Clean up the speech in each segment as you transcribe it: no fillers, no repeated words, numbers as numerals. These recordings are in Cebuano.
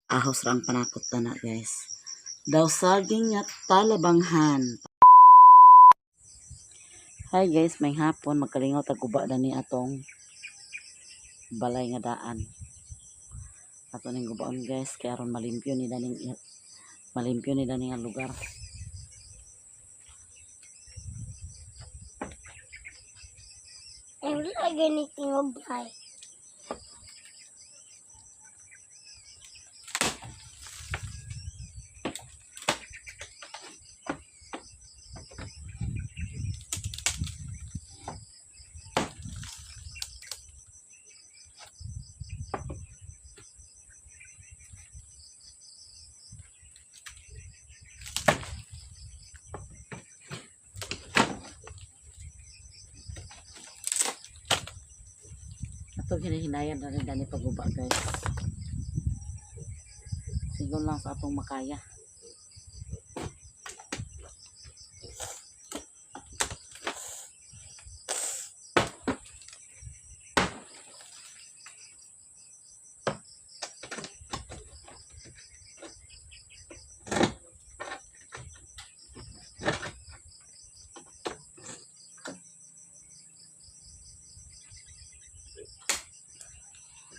Ahos ra ang panakot na, guys. Daw saging nga talabanghan. Hi guys, may hapon, magkalingaw tag guba na ni atong balay nga daan. Ato ning gubaon, guys, kay aron malimpyo ni daning ang lugar. Ay, wala ganit tingog ay. Ato hinahinayan na rin dani pagguba, guys. Sigon lang sa atong makaya.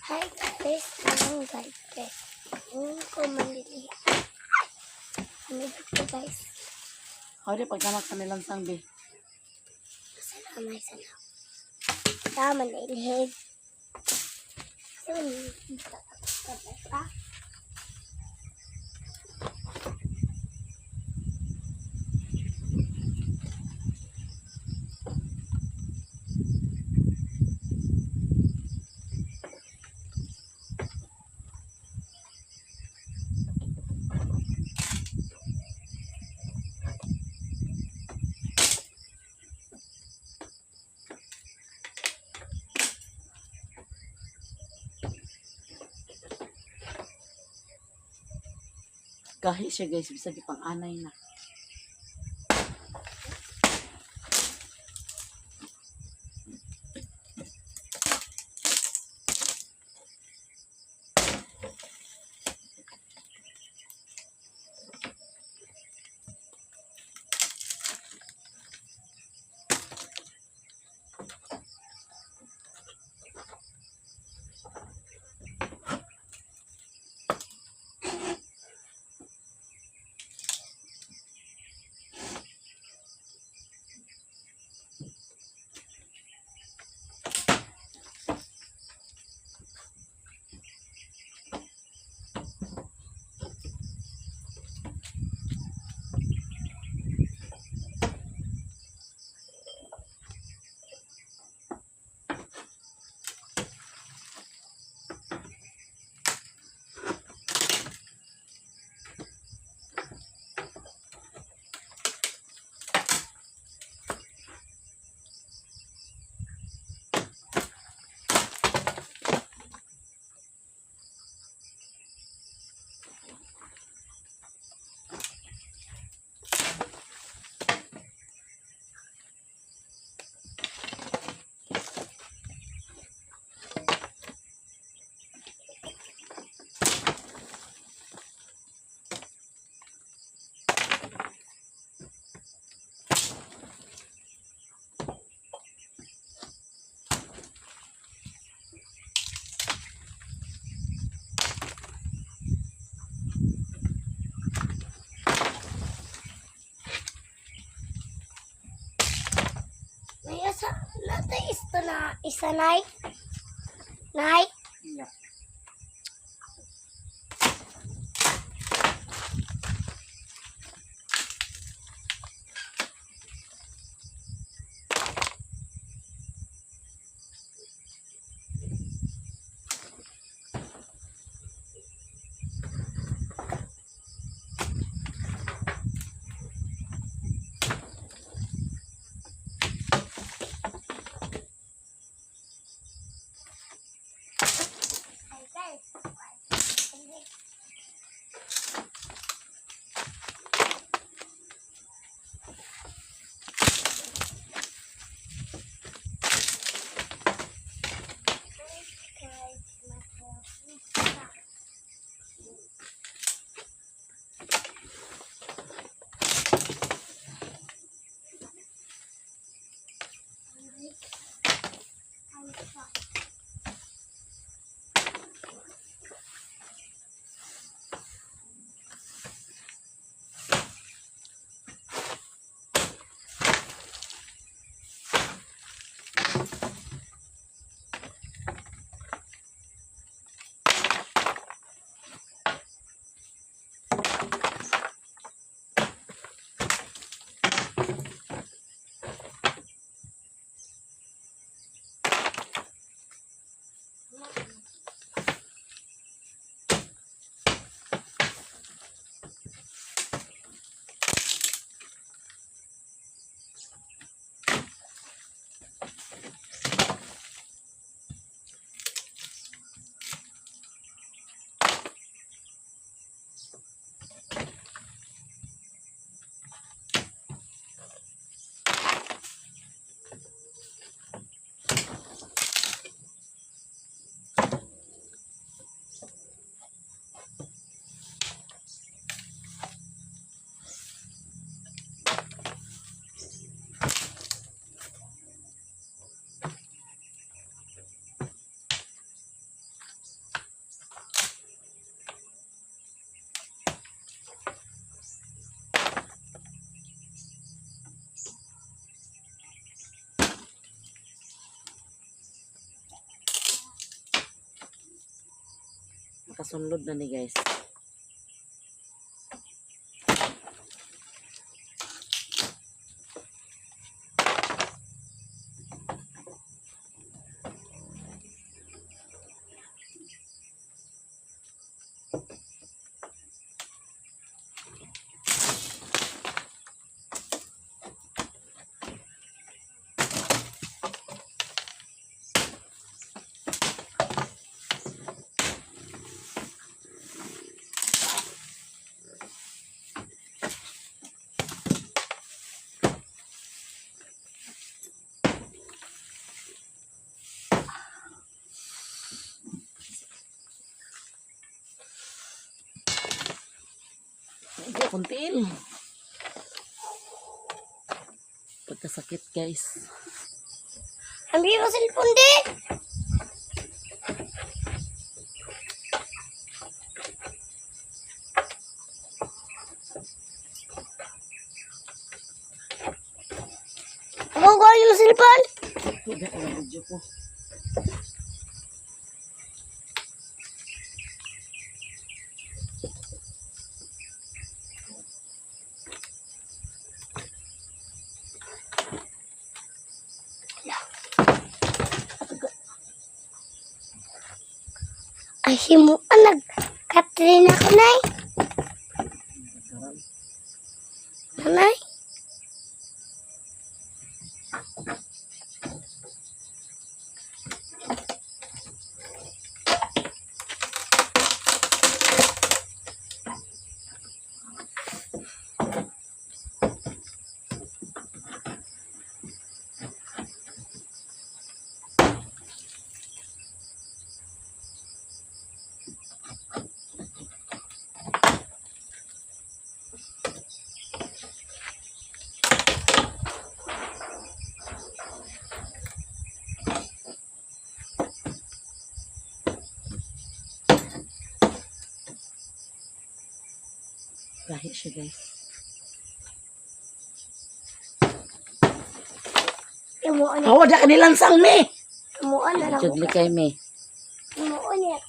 Hi guys, anong guys? Yung ko manili. Ano dito, guys? Howdy pagkamak sa nilansang bi. Salamat, salamat. Tama na ilhig. So, pa. Gahi siya, guys, bisag ipang anay na. May asa, nata isto na isa nay. Nay, Yeah. Makasunlod na ni, guys. Medyo kuntil. Pagkasakit, guys. Ang bigo cellphone di. Ako ko yung cellphone. Hindi ko na video ko. Ay, himo nag Katrina ko nay. Nanay. Gahi siya, guys. Himo na. Hawa da kanilansang ni. Himo na lang. Judli kay me. Himo na.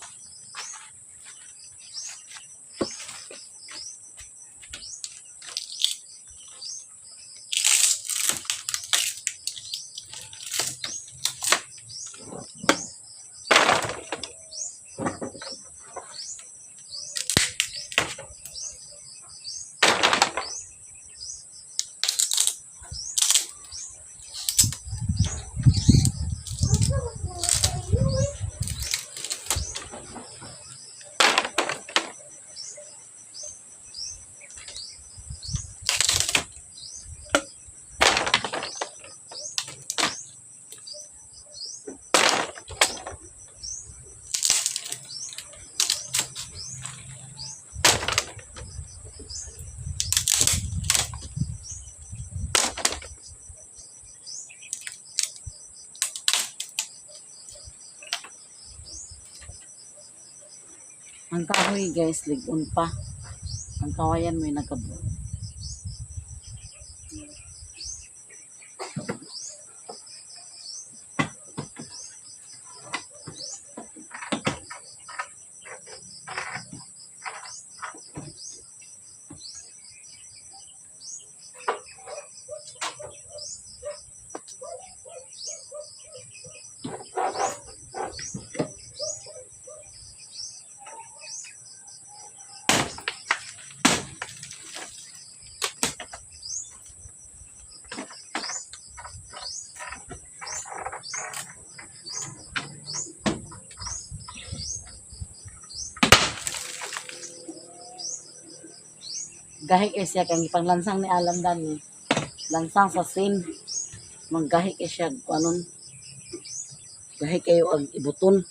Ang kahoy, guys, ligon pa. Ang kawayan may nagkabo. Gahi kay siya kang ipanglansang ni Alam dani. Lansang sa sin. Manggahi kay siya anon. Gahi kayo ang ibuton.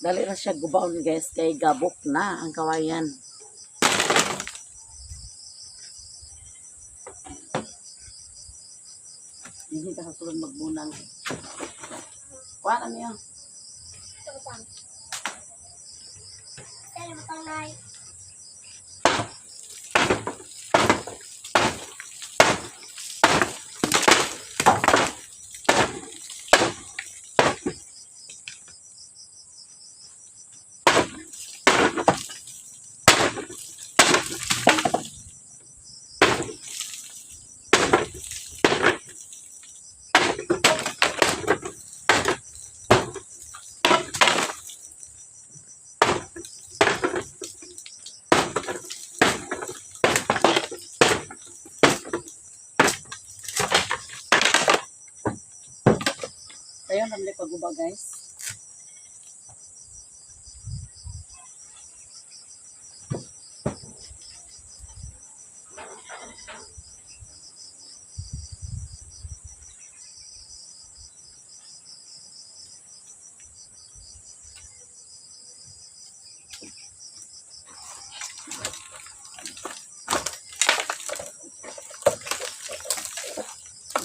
Dali ra siya gubaon, guys, kay gabok na ang kawayan. Hindi ka sa sulod magbunal. Kuha na niya. Ito butang. Ito butang, Nay. Sayo naman pag-uba, guys.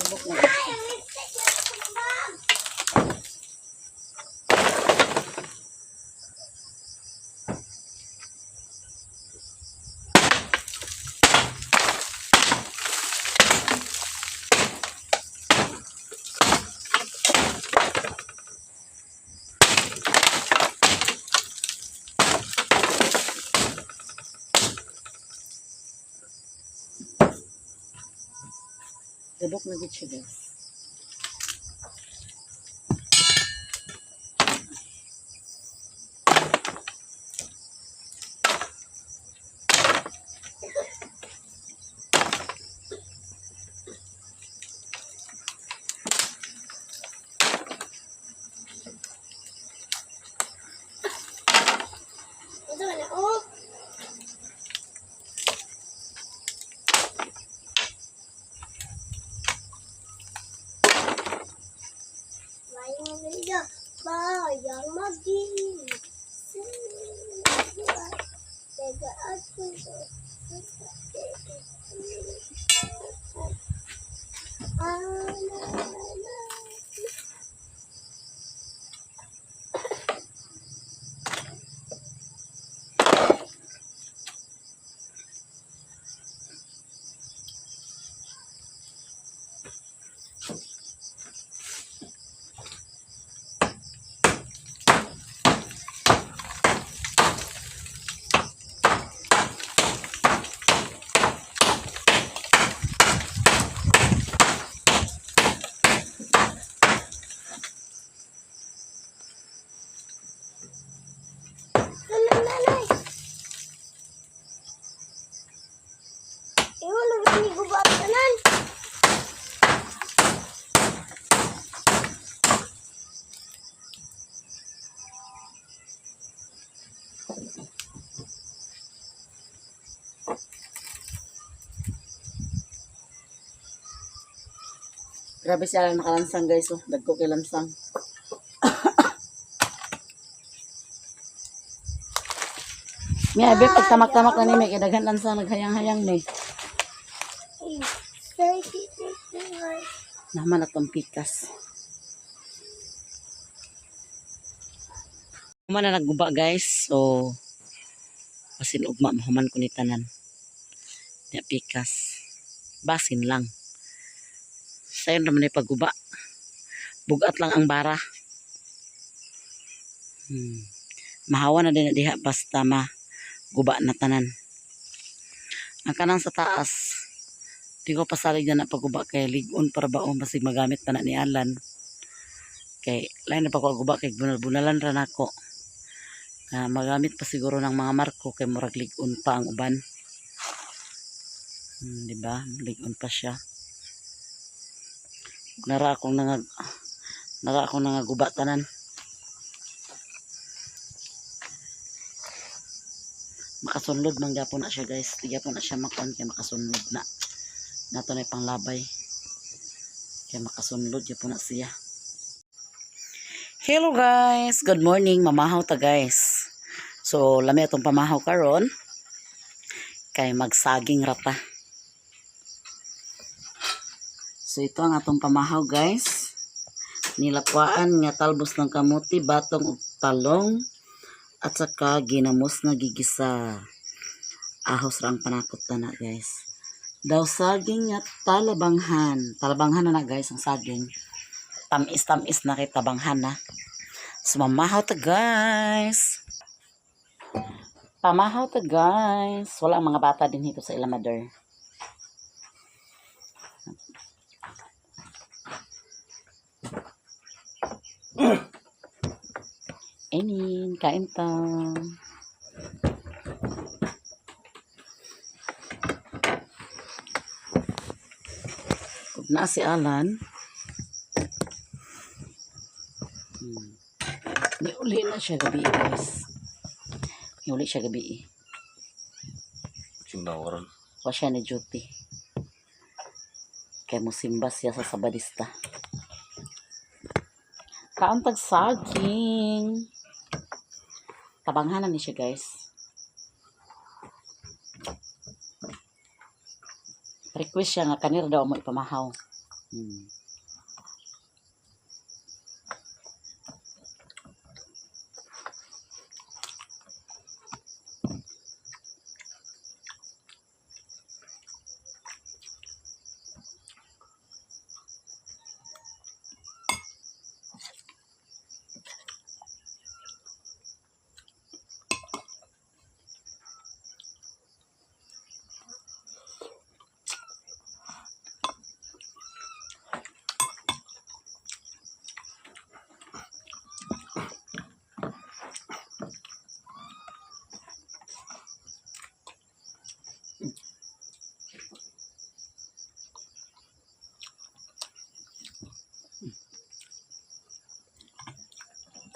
Lubok na. Ay, ang mistake na sa bag. Lubok na gid siya, guys. Ito na, oh. Bayang maganda, bayang maging. Teka, at Nanay. Iwan na ni gubat tanan. Grabe siya lang nakalansang, guys. Oh. Dagko kay lansang. Mi abi pag tamak-tamak na ni may kay daghan lansang naghayang-hayang ni. Naman atong pikas. Human na nagguba, guys. So basin ugma mahuman ko ni tanan. Nya pikas. Basin lang. Sayon naman ay pagguba. Bugat lang ang bara. Mahawa na din na diha basta maguba na tanan. Ang kanang sa taas, di ko pasalig na na pagguba kay ligon para ba o basig magamit pa na ni Alan. Kay lain na pa ko guba kay bunal-bunalan ra nako. Ah, magamit pa siguro ng mga marko kay murag ligon pa ang uban. Di ba? Ligon pa siya. Nara akong nangaguba tanan. Makasunlod man gyapon na siya, guys. Di gyapon na siya makuan kay makasunlod na. Nato na panglabay. Kay makasunlod gyapon na siya. Hello guys, good morning. Mamahaw ta, guys. So lami atong pamahaw karon kay magsaging rata. So ito ang atong pamahaw, guys. Nilakwaan nga talbos ng kamuti, batong ug talong at saka ginamos nga gigisa. Ahos ra ang panakot na, guys. Daw saging nga talabanghan. Talabanghan na na, guys, ang saging. Tamis-tamis na kay tabanghan na. So, mamahaw ta, guys. Pamahaw ta, guys. Wala ang mga bata din dito sa ila mother. Enin, kain ta. Na si Alan. Niuli na siya gabi, guys. Niuli siya gabi. Simba ko ron. Wa siya ni duty. Kay musimba siya sa Sabadista. Kaon tag saging. Tabanghanan ni siya, guys. Request siya nga kanira daw mo ipamahaw.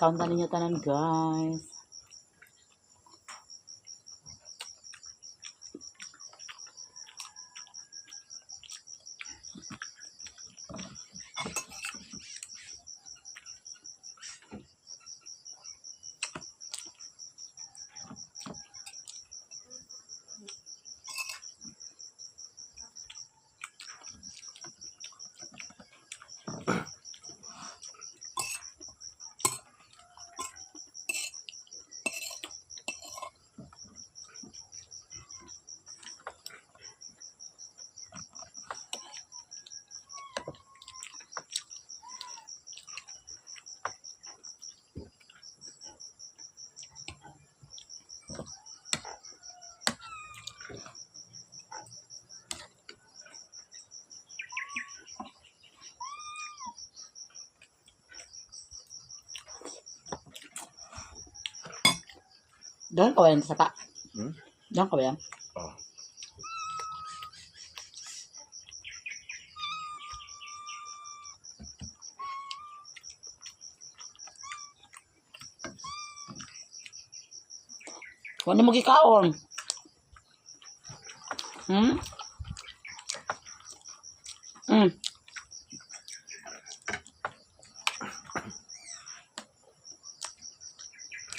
Kaon ta ninyo tanan, guys. Doon ka ba yan sa pa? Hmm? Doon ka ba yan? Oh. Wala mo gikaon.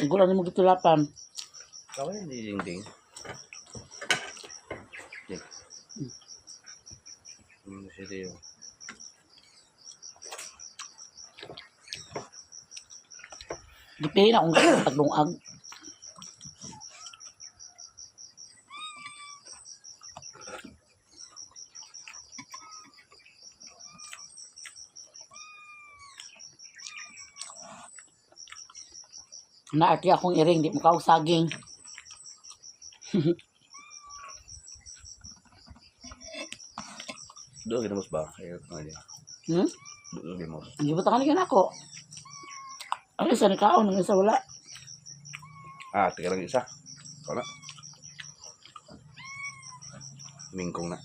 Siguro mo gitulapan. Ako yung ding ding. Ding. Siya tayo. Gipihin akong gano'n taglungag. Naarti akong iring, di mo kaog saging. Doon ginamos ba? Ayun, ano niya. Hmm? Doon ginamos. Ang gibutangan ni ako. Ang isa ni kaon, ang isa wala. Ah, tiga lang isa. Ikaw na. Mingkong na.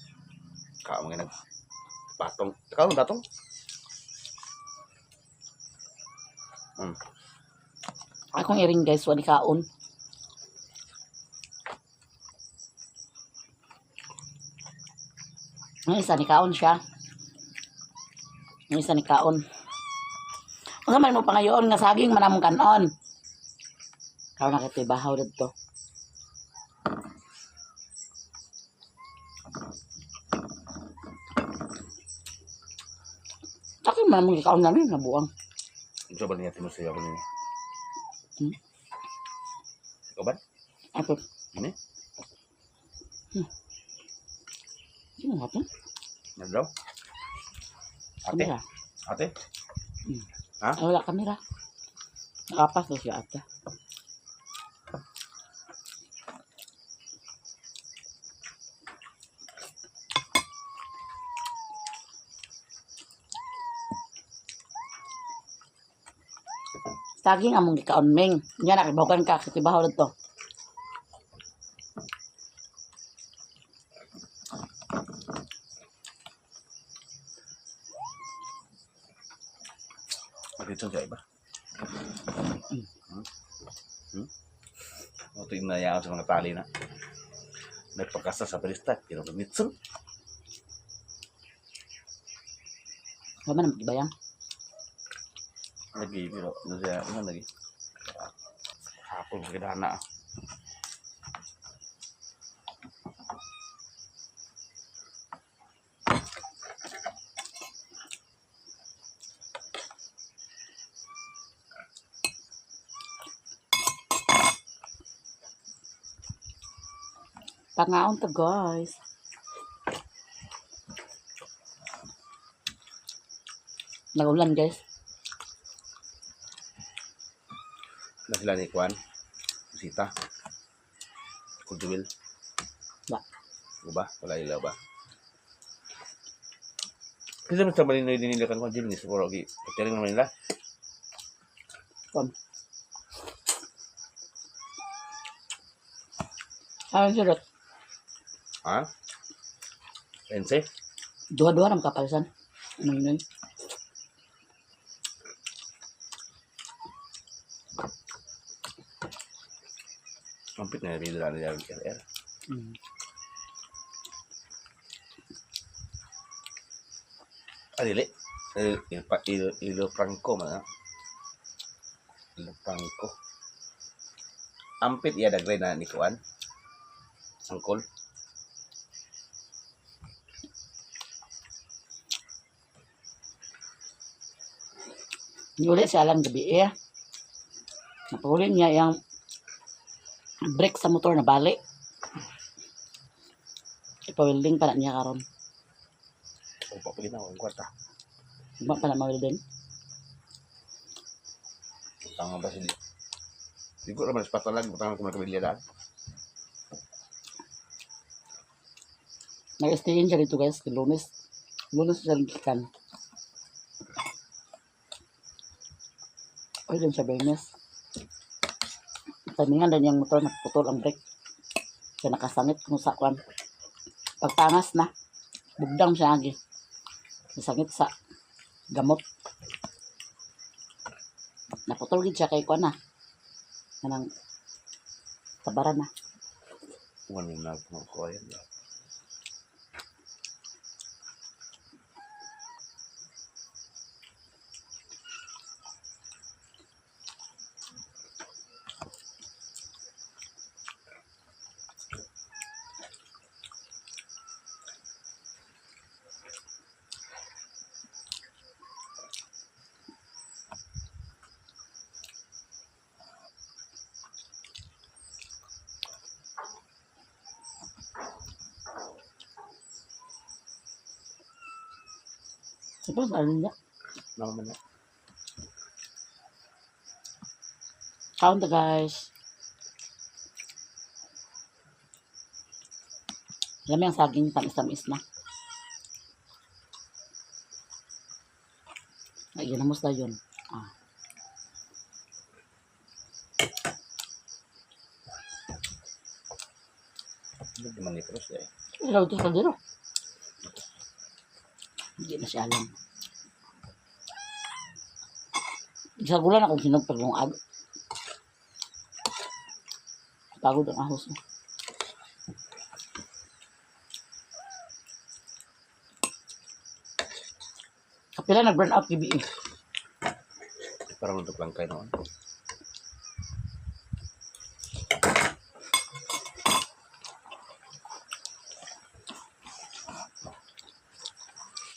Kao mga nag patong. Ikaw ang patong? Akong iring, guys, wala ni kaon. Ang isa ni kaon siya. Ang isa ni kaon. Unsa man mo pangayoon nga saging man among kanon. Karon na kay bahaw didto. Akin man among gikaon namin nabuang. Unsa ba niya timo sa ako niya? Hmm? Ikaw ba? Ako. Ini? Sino hapon? Nagdaw? Ate? Kamera. Ate? Ay, wala kamera. Nakapas na siya ate. Saging among gikaon ming. Nya nakibawagan ka kitibahaw dito. Magitson sa iba. Hmm? Hmm? Ito yung nayaon sa mga tali na. Nagpakasa sa perista, pero mitson. Wa man ang gibayang. Lagi, pero ano siya, ano lagi? Hapon sa kidana. Pangaon to, guys. Nagulan, guys. Na sila ni Kwan. Sita. Kujuil. Ba. Ba? Wala ilaw ba? Kasi mas trabalhin na din nila kan Kwan Jil ni siguro gi. Pagkaling naman nila. Kom. Ano sirot? Ha? Pense? Duha-duha ng kapalisan. Ano yun? Kampit na nila nila RR. Ah, dili. Il, il, il, Ilo Franco man. Ah. Ilo Franco. Ampit iya dagre na ni Kuan. Angkol. Niuli siya lang gabi eh. Napahuli niya yung brake sa motor na bali. Ipa-welding pa na niya karon. Upa pa ginawa ang kwarta. Ba pa na ma-welding? Tama ba sila? Siguro naman sa patalag, butang ko makabilia daan. Nag-stay in siya dito, guys. Lunes. Lunes siya nagkikan. Oy, dun siya Bernes. Tamingan din yung motor, nagputol ang brake. Kaya nakasangit kung sa kwan. Pagpangas na, bugdang siya agi. Nasangit sa gamot. Naputol gid siya kay kwan na. Kanang tabaran na. Wala na ko yan. Tapos ano niya? Naman na. Count the guys. Alam mo yung saging tamis-tamis na. Ay, ginamos na yun. Ah. Hindi man ni Cruz eh. Ilaw ito sa kaldero. Hindi na siya alam. Isang bulan akong hinog pag lungag. Pagod ang ahos. Kapila nag-burn out gibi eh. Parang ito plangkay noon.